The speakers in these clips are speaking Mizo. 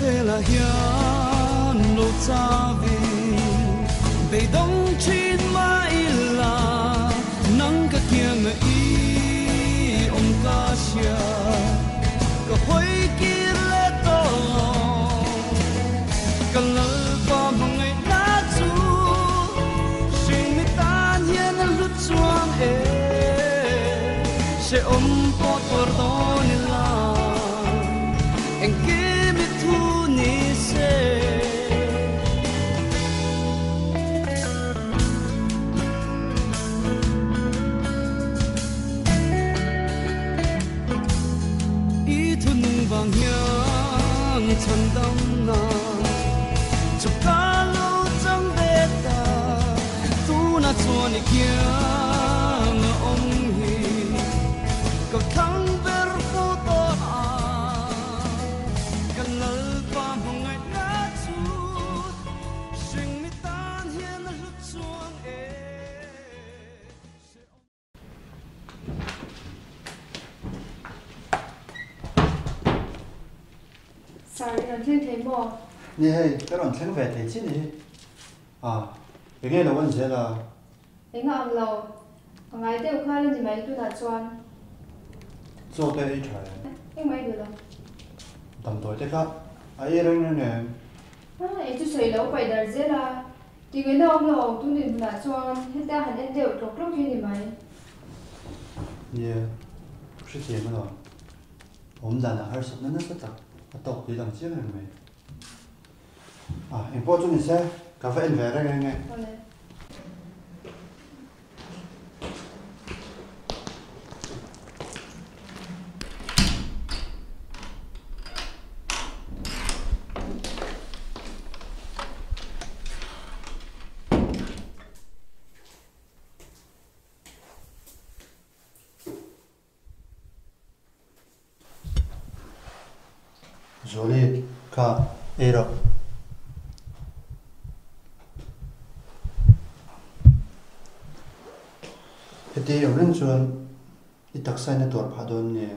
Khawvelah hian lo chauin beidawng thin mah ila, nang ka kianga i awm ka hria, ka hawi kir leh tawh lo. Ka Lalpa hmangaihna chu hringmi tan hian a hlut chuang e, hrehawm pawh tuar dawn ila engkim i thu ni se. I thu nung vang hian chhandamna chu ka lo chang ve ta, tuna chuan i kiang a awm hi ka thlang ber fo tawh a, ka Lalpa hmangaihna chu hringmi tan hian a hlut chuang e. Sir, i rawn thleng thei maw? Ni hei, ka rawn thleng ve thei chin hi. Ah, enge lo an zel a? Enga ang lo, a ngai deuh kha la ni mai tunah chuan. Chaw te ei tha em? Engmah ei duh lo. Damdawi te kha a ei reng reng em? Ah, ei chu sawi lo paih dar zel a. Ti ngaihna awm lo, tun dinhmunah chuan hetia han en deuh tlawk tlawk hi a ni mai. Nia, hrethiam alawm. Awmdanah harsatna nasa tak a tawk tih lang chiang reng mai. Ah, engpawh chu ni se, ka va en ve reng reng e. Awle. Zuali kha ei rawh. Heti awm reng chuan i taksa in a tuar phah dawn nge?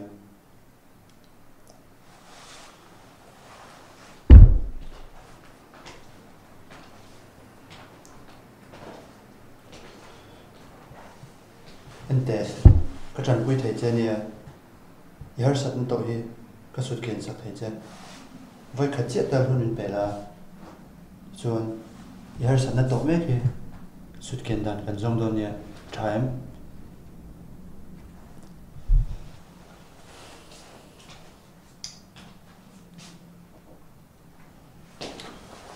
Ente, ka tanpui thei che nia, i harsatna tawh hi ka sut kian sak thei che. Vawikhat chiah tal hun min pe la, chuan i harsatna tawh mek hi sut kian dan kan zawng dawn nia, tha em?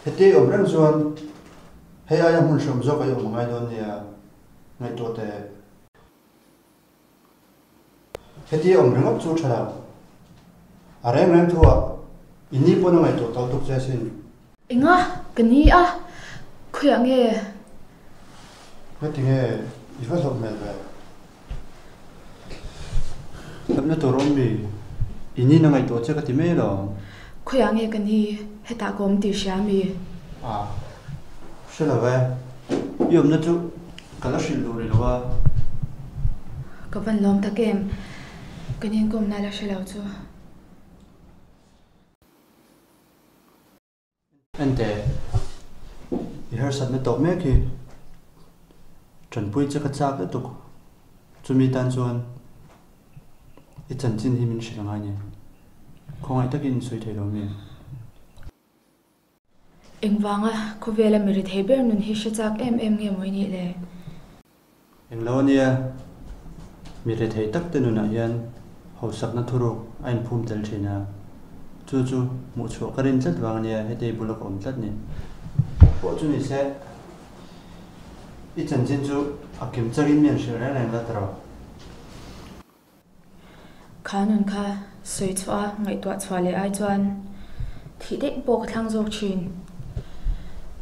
Heti awm reng chuan hei aia hmun hreawm zawk a i awm angai dawn nia ngaihtuah teh. Heti awm ringawt chu tha lo. A reng reng thu ah i ni pawn a ngaihtuah tawh tuk che asin. Enga? Ka ni a, khawiah nge? Heti nge i va hlawh hmel ve? Hlawhna tur awm mi? I ni na ngaihtuah che ka ti mai alawm. Khawiah nge ka ni? Hetah ka awm tih hria mi? A, hre lo e. I awmna chu ka la hrilh duh rih lo a. Ka van lawm tak em? Ka ni inkawmna la hre lo chu. Ente, i harsatna tawh mek hi tanpui che ka chak lutuk. Chumi tan chuan i chanchin hi min hrilh angai ni. Khawngaih takin in sawi thei lo mi? Engvanga khawvela mi rethei ber nun hi hre chak em em nge maw i nih le? Englo a nia, mi rethei tak te nunah hian hausakna thuruk a inphum tel thin a, chu chu hmuhchhuah ka rin tlat vang a nia hetei bula ka awm tlat ni. Pawh chu ni se, i chanchin chu a kim chakin mi an hrilh reng reng la ta rawh. Kha nun kha sawi chhuah a ngaihtuah chhuah leh ai chuan thih daih pawh ka thlang zawk thin.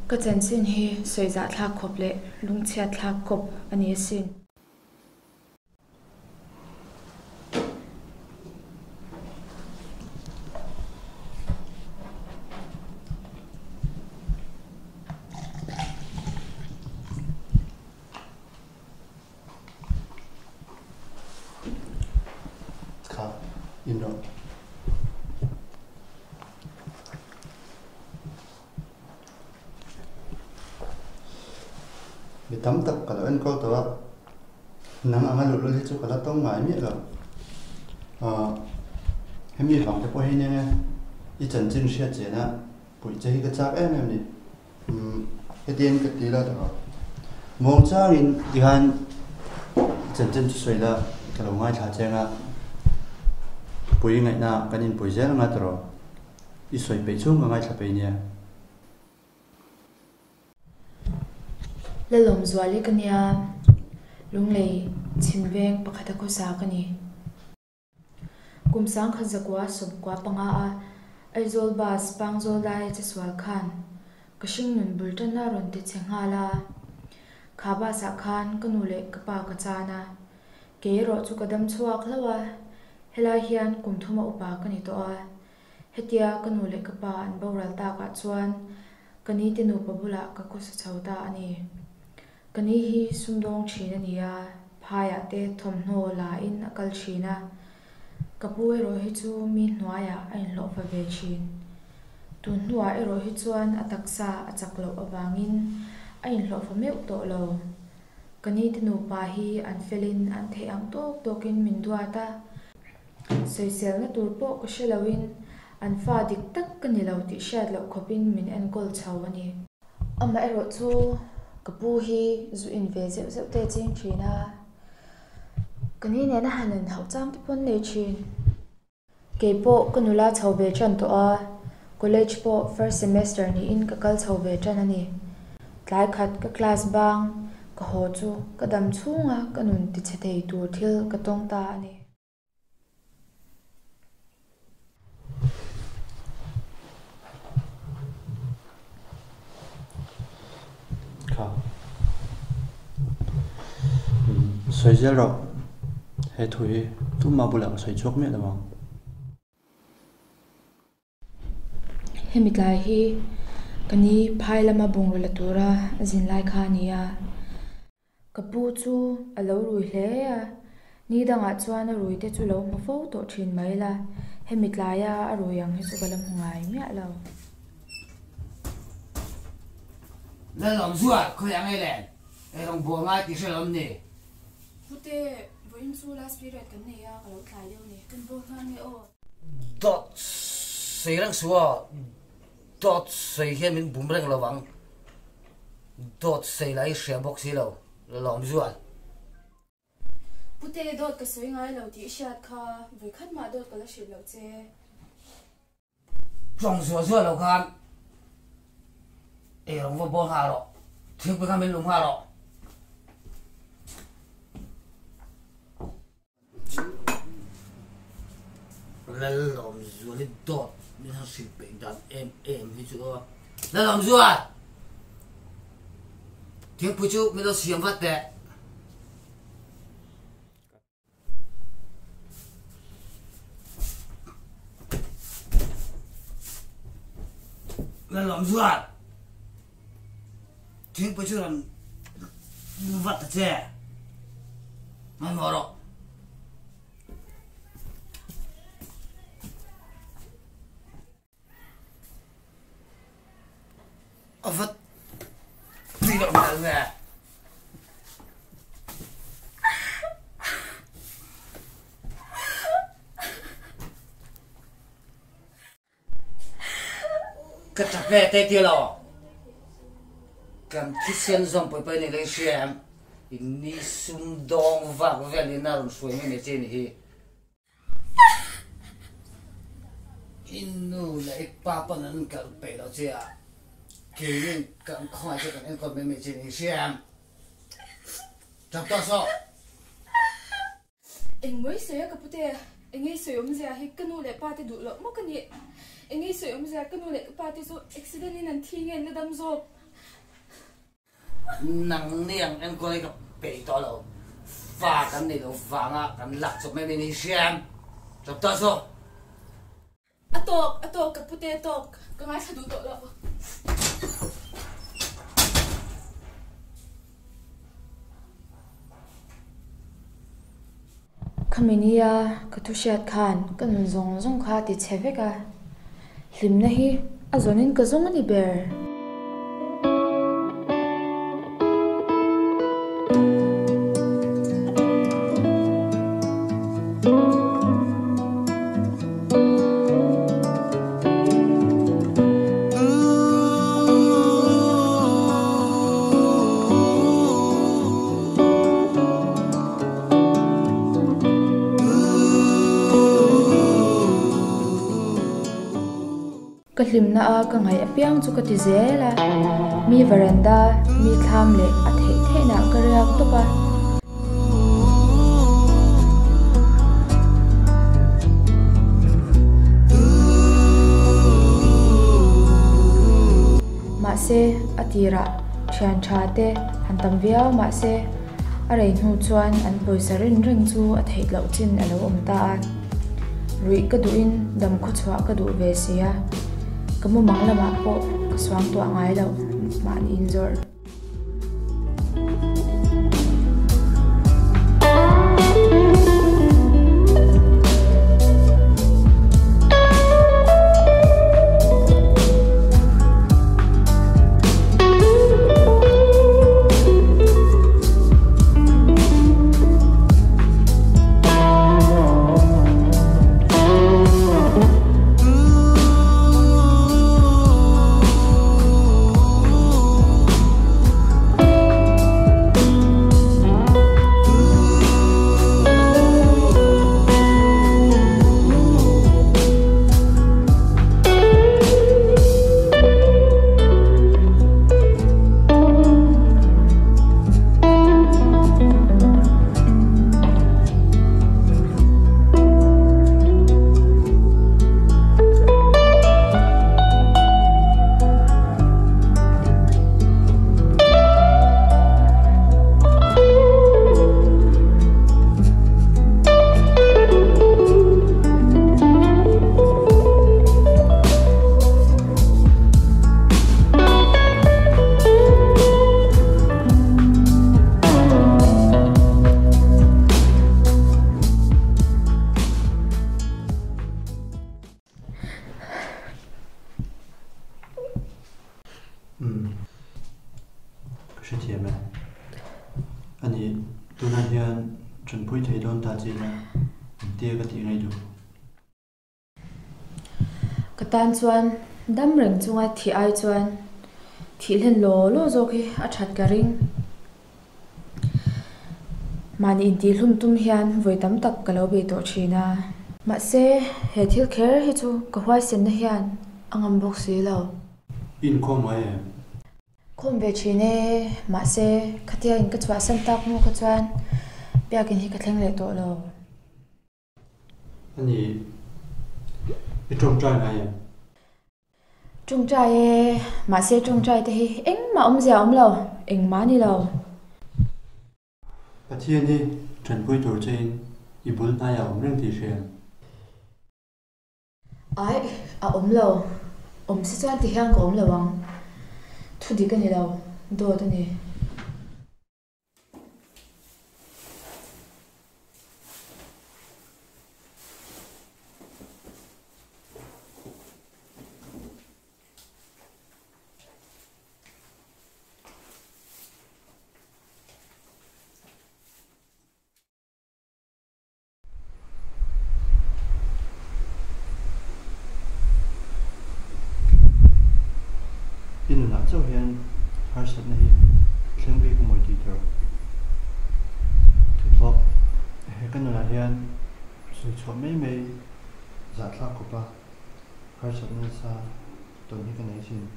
Ka chanchin hi sawi zah thlak khawp leh lungchhiat thlak khawp a ni asin. Kha in rawh. Mi tam tak ka lo enkawl tawh a, nang anga luhlul hi chu ka la tawng ngai miah lo. Aw, hemi vang te pawh hi nia nge i chanchin hriat chian a puih che hi ka chak em em ni. Umm, hetiang ka ti la tawh a. Muang changin tikhan i chanchin chu sawi la ka lo ngaithla chiang a, pui ngaihna kan inpui zel anga tawh. I sawi peih chhung ka ngaithla peih nia. Lalawmzuali ka nia, Lunglei chhim veng pakhata khawsa ka ni. Kum sangkhat zakua sawmkua panga a Aizawl bus Pangzawl dai che sual khan ka hringnun bul tan a rawn ti che nghal a. Kha bus ah khan ka nu leh ka pa ka chan a, kei erawh chu ka dam chhuak hlauh a, helai hian kum thuma upa ka ni tawh a. Hetia ka nu leh ka pa an boral takah chuan ka ni te nupa bulah ka khawsa chho ta a ni. Ka ni hi sumdawng thin a ni a, phaiah te thawmhnaw la in a kal thin a. Ka pu erawh hi chu mi hnuaiah a inhlawhfa ve thin. Tun hnuah erawh hi chuan a taksa a chak loh avangin a inhlawhfa meuh tawh lo. Ka ni te nupa hi an felin an theih ang tawk tawkin min duat a. Sawiselna tur pawh ka hre loin an fa dik tak ka ni lo tih hriat loh khawpin min enkawl chho a ni. Amaherawh chu ka pu hi zu in ve zeuh zeuh te ching thin a, ka ni nena han in hauh chang te pawn nei thin. Kei pawh ka nula chho ve tan tawh a, college pawh first semester niin ka kal chho ve tan a ni. Tlai khat ka class bang ka haw chu ka dam chhunga ka nun tichhe thei tur thil ka tawng ta a ni. Kha. Sawi zel rawh. He thu hi tumah bulah ka sawi chhuak miah lo ang. Hemi tlai hi ka ni phai lama bungraw la tura a zin lai kha a ni a. Ka pu chu a lo rui hle a, ni dangah chuan a rui te chu lo hmu fo tawh thin mai la, hemi tlaia a rui ang hi chu ka la hmu ngai miah lo. Lalawm zual, khawi ang ei len? Ei rawng bual ngai tih hre lo em ni? Pute, vawiin chu last period kan nei a, ka lo tlai deuh ni. Kan bawk nghal nge aw? Dawt sawi reng suh aw, dawt sawi hian min bum reng lo vang. Dawt sawi lah hi hria bawk si lo, lawm zual. Pute, dawt ka sawi ngai lo tih i hriat kha, vawikhat mah dawt ka la hrilh loh che. Tawng zual zual lo khan ei rawng va bawl nghal rawh, thingpui kha min lum nghal rawh. Lalawmzual hi dawt min han hrilh peih dan em em hi chu aw. Lalawmzual! Thingpui chu min lo siam vat teh. Lalawmzual! Thingpui chu rawn vat ta che. Ngaihmawh rawh. A vat tui loh hmel nge. Ka ṭap ve te ti lo. Kan thisen zawng pawi pawi nei lo i hria em? In ni sumdawng vak vel in a rawn hruai mai mai che ni hi. I nu leh i pa pawn an kalh peih lo che a, keinin kan khawngaih che kan enkawl mai mai che ni i hria em? Ṭap tawh sawh. Eng mai sawi a ka pute, eng ei sawi awmzia hi ka nu leh pa te duh loh maw ka nih? Eng ei sawi awmzia ka nu leh ka pa te chu accident in an thi nge an la dam zawk? Nang ni ang enkawl hi ka peih tawh lo, fa kan nei lo vanga kan lak chawp mai mai ni hi hria em? Chawp tawh chu. A tawk, a tawk ka pute a tawk, ka ngaithla duh tawh lo. Khami nia ka thu hriat khan ka nun zawng zawng kha a ti chhe vek a, hlimna hi a zawnin ka zawng a ni ber. Ka hlimna a ka ngaih apiang chu ka ti zel a, mi varanda, mi thlam leh a theih theihna ka riak tawp a. Mahse, a tirah thian tha te han tam viau mahse, a rei hnu chuan an pawisa rin reng chu a theih loh chin a lo awm ta a. Ruih ka duhin dam khawchhuah ka duh ve si a, ka mumang lamah pawh ka suang tuah ngai loh mahni inzawrh. Umm, ka hrethiam e. Ani, tunah hian ṭanpui thei dawn ta che ila, engtia ka tih ngaih duh? Ka tan chuan dam reng chunga thih ai chuan thih hlen law law zawk hi a that ka ring. Mahni intihhlum tum hian vawi tam tak ka lo bei tawh thin a. Mahse, he thil kher hi chu ka huaisenna hian a ngam bawk si lo. I inkhawm ngai em? Khawm ve thin e, mahse, khatia in ka chhuahsan tak hnu kha chuan biakin hi ka thleng leh tawh lo. A ni, i tawngtai ngai em? Tawngtai e, mahse tawngtai te hi engmah awmzia a awm lo, engmah a ni lo. Pathian hi tanpui tur chein i bul hnaiah a awm reng tih hria em? Aih, a awm lo. Awm si chuan ti hian ka awm lo ang. Thu dik a ni lo, dawt a ni. I nunah chauh hian harsatna hi thleng bik a mawi tih tur thu pawh he ka nunah hian sawi chhuah mai mai zahthlak khawp a, harsatna nasa tawn hi ka nei thin.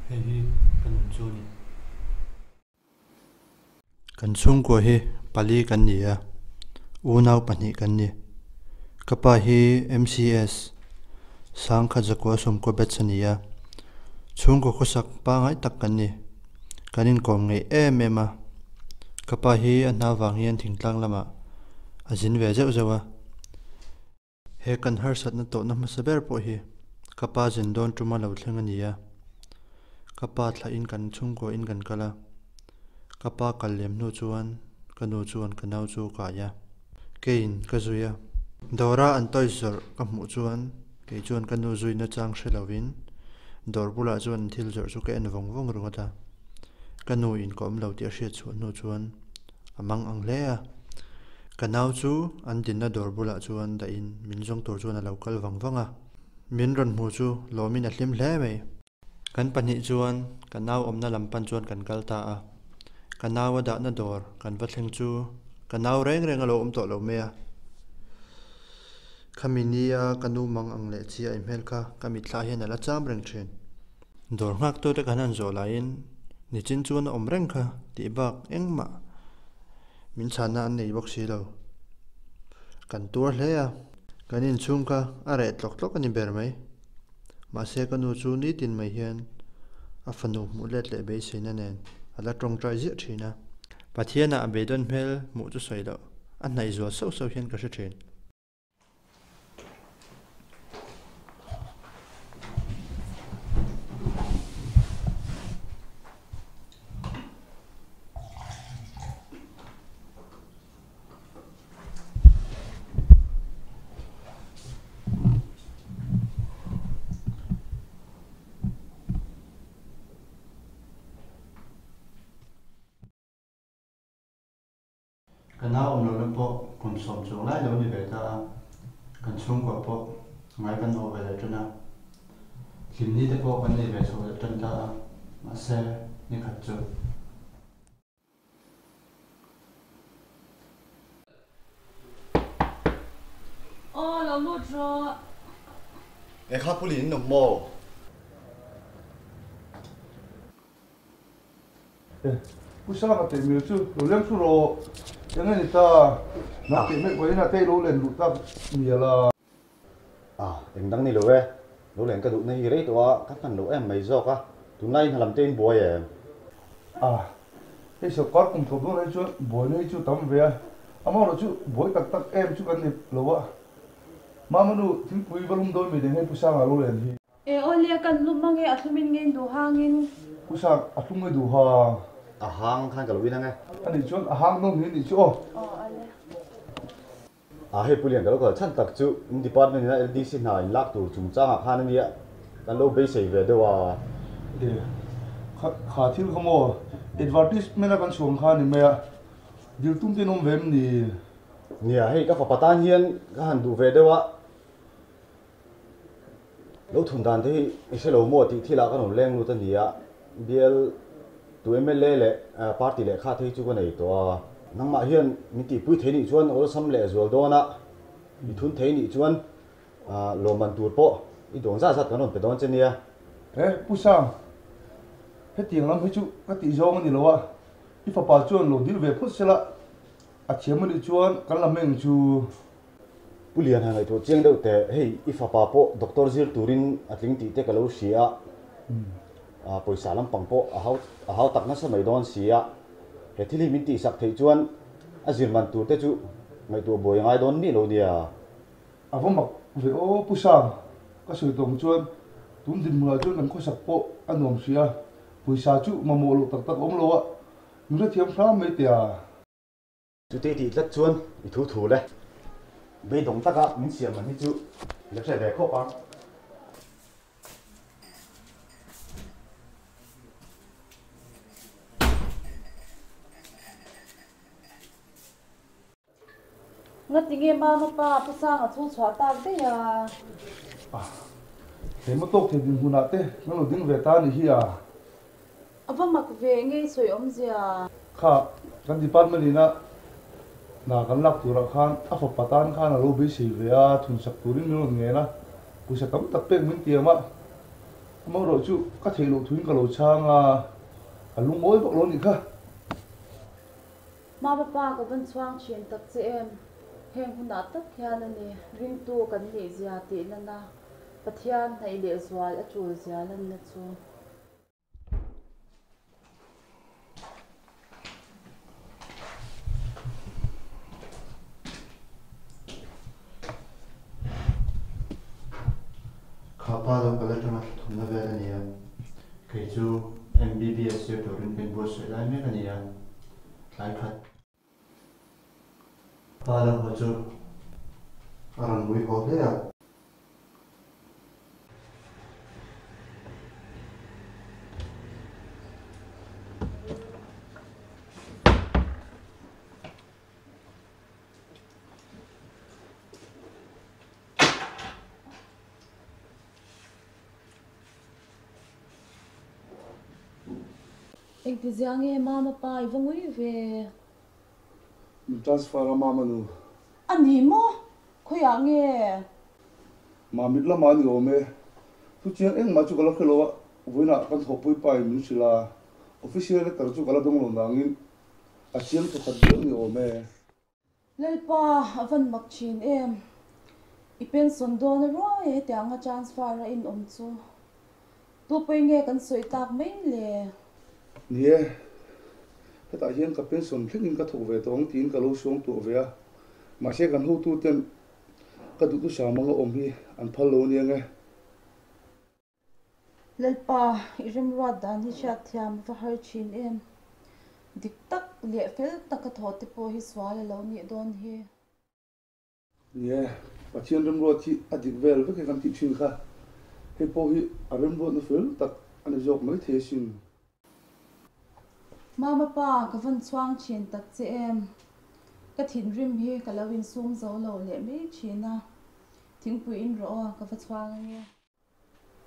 Hei hi ka nun chu a ni. Kan chhungkua hi pali kan ni a, unau pahnih kan ni. Ka pa hi MCS, Sangkha Zakua Sawmkua batch a ni a, chhungkaw khawsak pangngai tak kan ni. Kan inkawm ngeih em em a, ka pa hi a hna vang hian thingtlang lamah a zin ve zeuh zeuh a. He kan harsatna tawhna hmasa ber pawh hi ka pa zin dawn tuma lo thleng a ni a. Ka pa thlahin kan chhungkaw in kan kal a, ka pa kal lem hnu chuan ka nu chuan ka nau chu kai a, keiin ka zui a. Dawra an toys zawrh ka hmuh chuan kei chuan ka nu zui nachang hre lovin dawr bulah chuan an thil zawrh chu ka en vawng vawng ringawt a. Ka nu in ka awm lo tih a hriat chhuah hnu chuan a mang ang hle a. Ka nau chu an dinna dawr bulah chuan dahin min zawng tur chuan a lo kal vang vang a. Min rawn hmu chu lawmin a hlim hle mai. Kan pahnih chuan ka nau awmna lam pan chuan kan kal ta a. Ka nau a dahna dawr kan va thleng chu ka nau reng reng a lo awm tawh lo mai a. Khami nia ka nu mang ang leh chi a inhmel kha ka mitthla hian a la cham reng thin. Dawr nghaktute kan han zawh laiin nichin chuan a awm reng kha tih bak engmah min chhanna an nei bawk si lo. Kan tuar hle a, kan inchhung kha a reh tlawk tlawk a ni ber mai. Mahse ka nu chu nitin mai hian a fanu hmuh let leh beiseina nen a la tawngtai ziah thin a. Pathianah a beidawn hmel hmuh chu sawi loh, a hnaih zual sauh sauh hian ka hre thin. Ka nau awm lohna pawh kum sawm chuang lai lo ni ve ta a, kan chhungkua pawh ngai kan awh ve leh tan a, hlimni te pawh kan nei ve chho leh tan ta a, mahse ni khat chu. Aw lo lut rawh. Engkha puli in awm maw? Pu Sanga teh mil chu lo leng thu rawh. Eng a ni ta? Nang teh mek vawiin a tei lo len luh tak mial a. A, eng dang ni lo e. Lo len ka duhna hi rei tawh a, ka hman loh em mai zawk a. Tunlai in halam te in buai em? A, hei sawrkar kum thawk dawn hi chuan buaina hi chu tam ve a. Amaherawh chu buai tak tak em chu kan ni lo a. Mama nu thingpui va lum dawn mi deng hei Pu Sanga lo len hi. E awle kan hlum ange a thlumin nge in duh hangin. Pu Sang, a thlum nge duh hang? A hang khan ka lo in ange. A nih chuan a hang dawng hi nih chu aw. Aw ale. A hei Pu Lian ka lo kal chhan tak chu in department ina LDC hna in lak tur chungchangah khan ania kan lo beisei ve deuh a. E kha kha thil kha maw advertisement a kan chhuang kha ni mai a, dil tum te in awm ve em ni? Nia hei ka fapa tan hian ka han duh ve deuh a. Lo thun dan te hi i hre lo maw tih thilah ka rawn leng lut a ni a, bial tu mla leh party lehkha te hi chu ka nei tawh a. Nangmah hian min tihpui thei nih chuan awlsam leh zual dawn a, i thun thei nih chuan lawmman tur pawh i dawn zat zat kan rawn pe dawn che nia. He Pu Sang, hetiang lam hi chu ka tih zawng a ni lo a, i fapa chuan lo dil ve phawt sela, a thiam a nih chuan kan la meng chu. Pu Lian han ngaihtuah chiang deuh teh, hei i fapa pawh doctor zir turin a tling tih te ka lo hria a, pawisa lampang pawh a hau a hau tak nasa mai dawn si a, he thil hi min tihsak theih chuan a zir man tur te chu ngaihtuah buai a ngai dawn miah lo nia. A va mak ve aw Pu Sang, ka sawi tawng chuan tun dinhmunah chuan kan khawsak pawh a nuam hria, pawisa chu mamawh loh tak tak a awm lo a, min hrethiam hram mai teh a. Chutih tih tlat chuan i thu thu le. Beidawng taka min siam man hi chu i la hre ve khawp ang. Ngatinge mama pa Pu Sanga chu chhuah tak daih a? He mawtawk thei dinhmunah te kan lo ding ve ta a nih hi a. A va mak ve nge sawi awmzia? Kha kan department ina hna kan lak turah khan a fapa tan khan a lo beisei ve a, thunsak turin min rawn ngen a, pawisa tam tak pek min tiam a, amaherawh chu ka theih loh thuin ka lo chhang a, a lungawi vak lo nih kha. Mama pa ka vawn chhuang thin tak che em? Heng hunah tak hian a ni ringtu kan nih zia tih lana Pathian hnaih lehzual a tul zia lanna chu. Kha pa lo kal atanga thla thumna vel a ni a, kei chu MBBS zir turin ka inbuatsaih lai mek a ni a, tlai khat. Pa lo haw chu a rawn ngui haw hle a. Engtizia nge mama pa i va ngui ve? Min transfer a mama nu. A ni maw? Khawiah nge? Mamit lamah a ni awm e. Chuchiang engmah chu ka la hre lo a, vawiinah kan thawhpui pa in min hrilh a, official letter chu ka la dawng lo nangin a chiang thawkhat viau ni awm e. Lalpa, a van mak thin em? I pension dawn a ruai hetianga transfer a in awm chu tu pawi nge kan sawi tak mai le? Ni e, hetah hian ka pension thlengin ka thawk ve tawh ang tiin ka lo suang tuah ve a, mahse kan hotuten Ka duhthusam anga awm hi an phal lo ania nge? Lalpa, i remruat dan hi hriatthiam a va har thin em? Dik tak leh fel taka thawh te pawh hi sual a lo nih dawn hi. Ni e, Pathian remruat hi a dik vel vek e kan tih thin kha. Hei pawh hi a remruatna fel tak a ni zawk mai thei asin. Mama pa, ka vawn chhuang thin tak che em? Ka thinrim hi ka lo insum zo lo leh mai thin a, thingpui in rawh aw, ka va chhuang ange.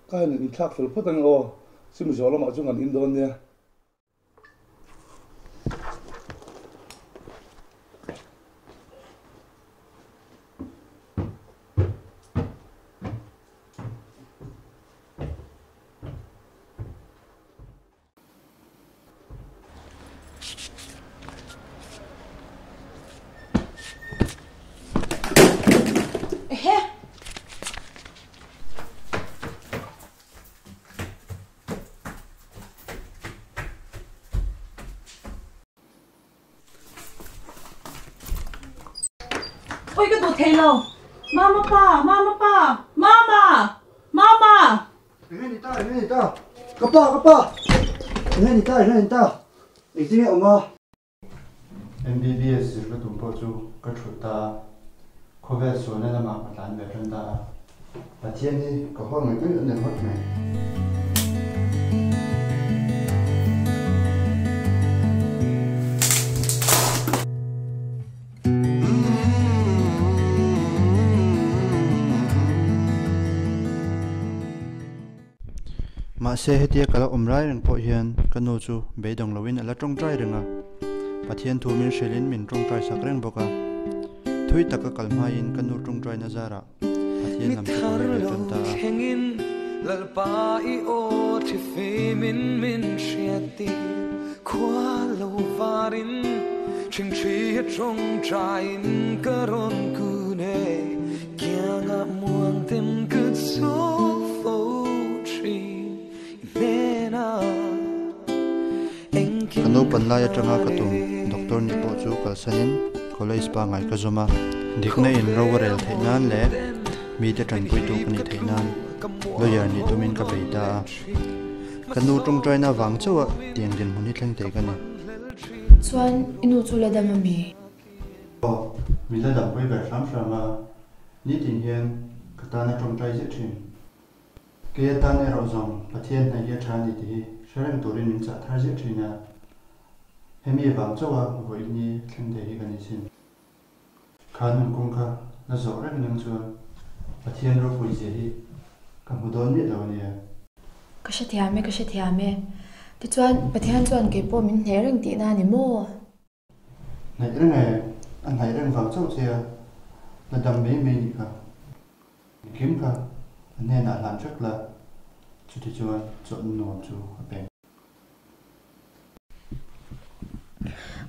Ka han inthlak fel phawt ange aw, chumi zawh lamah chu kan in dawn nia. Ehe! Oi ka duh thei lo. Mama pa, mama pa, mama, mama. Enge ni ta, enge ni ta? Ka pa, ka pa! Enge ni ta, enge ni ta? Engtin nge awm a? MBBS zir ka tum pawh chu ka thut ta a, khawvel sualna lamah ka tlan ve tan ta a. Pathian hi ka haw ngei ngei a ni ringawt mai. Mahse hetia ka la awm lai reng pawh hian ka nu chu beidawng loin a la tawngtai reng a, Pathian thu min hrilhin min tawngtai sak reng bawk a. Thui taka kal hmain ka nu tawngtaina zarah Pathian lam chu ka hawi ve tan ta a. Ka naupan lai atanga ka tum doctor nih pawh chu kalsanin college pangngai ka zawm a, dikna in ro a rel theih nan leh mite tanpuitu ka nih theih nan lawyer nih tumin ka bei ta a. Ka nu tawngtaina vang chauh a tiang dinhmun hi thleng thei ka ni. Chuan i nu chu la dam a mi? Aw, min la dampui ber hram hram a, nitin hian ka tana tawngtai ziah thin. Kei atan erawh zawng Pathian hnaih hi a tha a ni tih hi hre reng turin min chah thar ziah thin a, hemi vang chauha vawiini thleng thei hi ka ni sin. Kha nun kawng kha la zawh reng reng chuan Pathian ropui zia hi ka hmu dawn miah lo a nia. Ka hrethiam e, ka hrethiam e. Tichuan Pathian chuan kei pawh min hneh reng tihna a ni maw? Hnaih reng e, a hnaih reng vang chauh che a, la dam mai mai nih kha. Engkim kha a hnenah hlan vek la, chuti chuan chawlhna nuam chu a peng.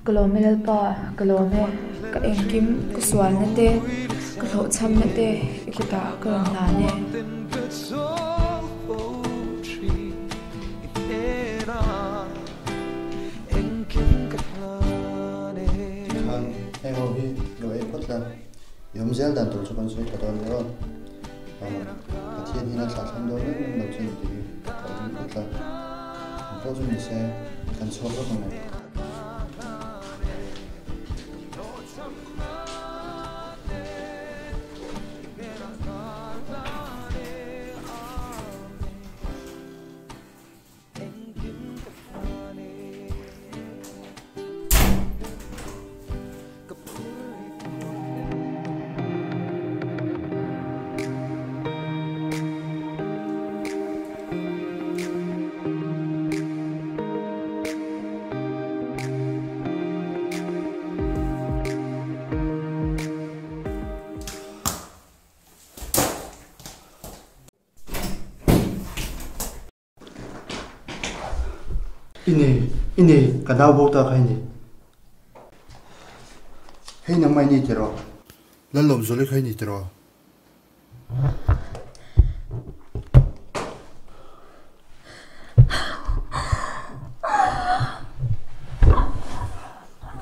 Ka lawm e Lalpa, ka lawm e, ka engkim ka sualna te, ka hlawhchhamna te i kutah ka rawn hlan e. Tikhan heng ho hi lo ei phawt la, i awm zel dan tur chu kan sawi tha dawn nia aw. Pathian hian a thlahthlam dawn em em lo che ni tih hi ka ring phawt la. Ang pawh chu ni se kan chhuak vek ang e. I nei, i nei, ka nau bo ta kha i nei. Hei nangmah i nei tiraw? Lalawmzuali kha i nei tiraw?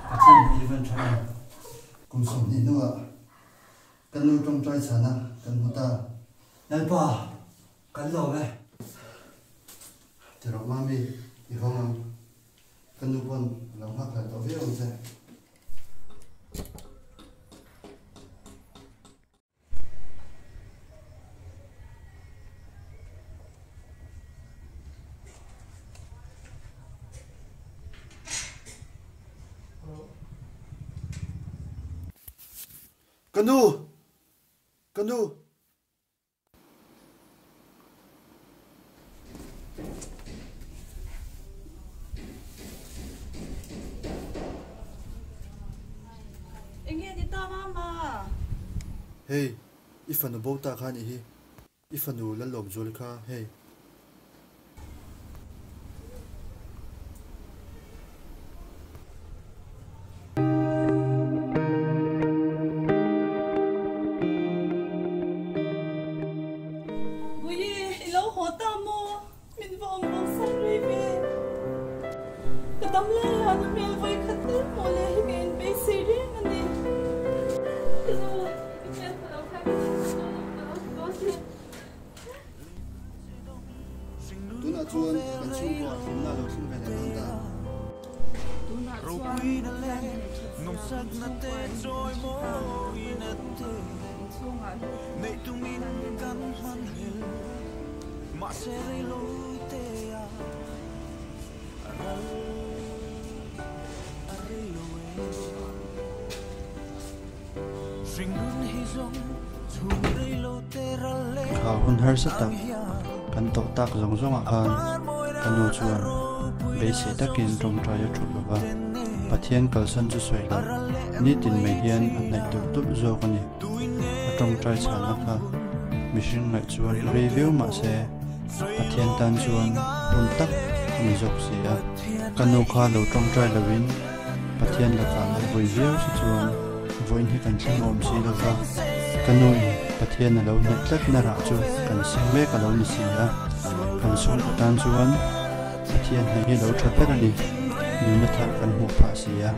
Pathian hi van tha em? Kum 20 hnuah kan nu tawngtai chhana kan hmu ta. Lalpa, kan lawm e. Ti rawh Mami, i hawng ang. Ka nu pawn a lo nghak hlel tawh viau ang che. Ka nu! Ka nu! Enge ni ta mama? Hei, i fanu bo ta kha nih hi. I fanu Lalawmzuali kha hei. Puii, i lo haw ta maw? Min va awm bo san rei ve. Ka dam lai hian a hmel vawi khat tel maw le hi ka inbeisei reng a ni. Ka nu, i hmel hmu lo khan ka thinlung dawn ang ka lo ti dawn che. Tunah chuan kan chhungkaw ah hlimna a lo thleng ve leh dawn ta. Tunah chuan Pathian hi min that zia kan chhungkua in kan hre ta. Inchhungah lut ila Pathian nen an awm si. Kha hun harsa tak kan tawh tak zawng zawngah khan ka nu chuan beisei takin tawngtai a thut lova, Pathian kalsan chu sawi loh nitin mai hian a hnaih tulh tulh zawk a ni. A tawngtai chhanna kha mihring ngaih chuan rei viau mah se Pathian tan chuan hun tak a ni zawk si a. Ka nu kha lo tawngtai loin Pathian lakah lo vawi viau si chuan vawiin hi kan thleng awm si lo va, ka nu in Pathian a lo hnaih tlat na rah chu kan seng mek a lo ni si a, kan chhungkaw tan chuan Pathian hnaih hi lo tha ber a ni, nunna thar kan hmuh phah si a.